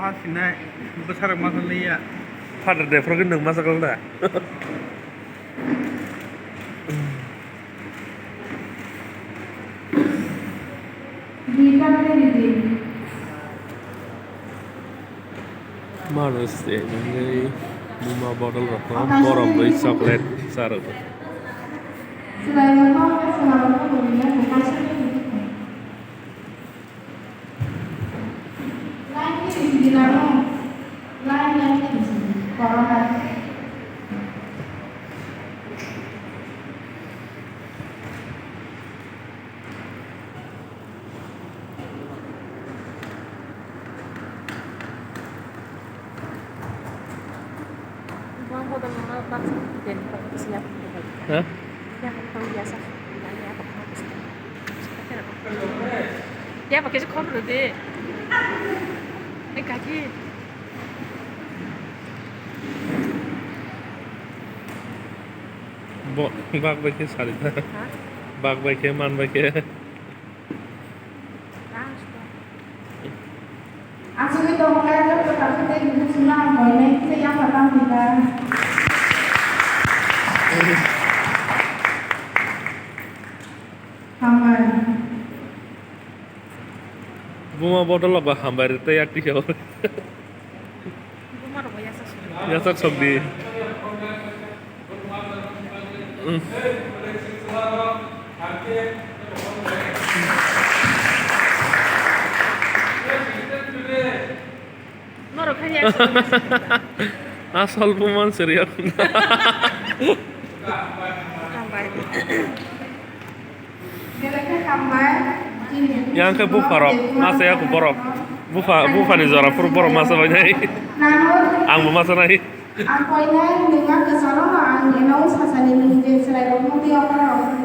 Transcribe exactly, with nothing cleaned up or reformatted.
Ha sinai, bwsarok ma khlaiya. Father de phoro khe nwng ma sakal da. Mother's Day nungwi buma bottle rokno borom bai chocolate cha rwgo. Ha? Ya, pakai khor deh. Eh, kaki. Bo, bak bai khe sari da. Ha? Bak bai khe, man bai khe. Aswk tongo khe joto kaisa tei buchung no ang koinai kisa yapha tang di kha. Hambai. Buma bodol ba hambai rwtwi yak twi khe. Buma rok bo yachak sok di. Yachak sok di. Norok khe yachak sok. Asol buma se riya. Hambai. Yang khe bupharok, masa yaku borok. Bupha, buphani jora phuru borok masa bai nai. Ang bo masa nai. Ang koinai nwng ang kwcharo ang eno sasani nwng je chwrai rok mukti okra rok.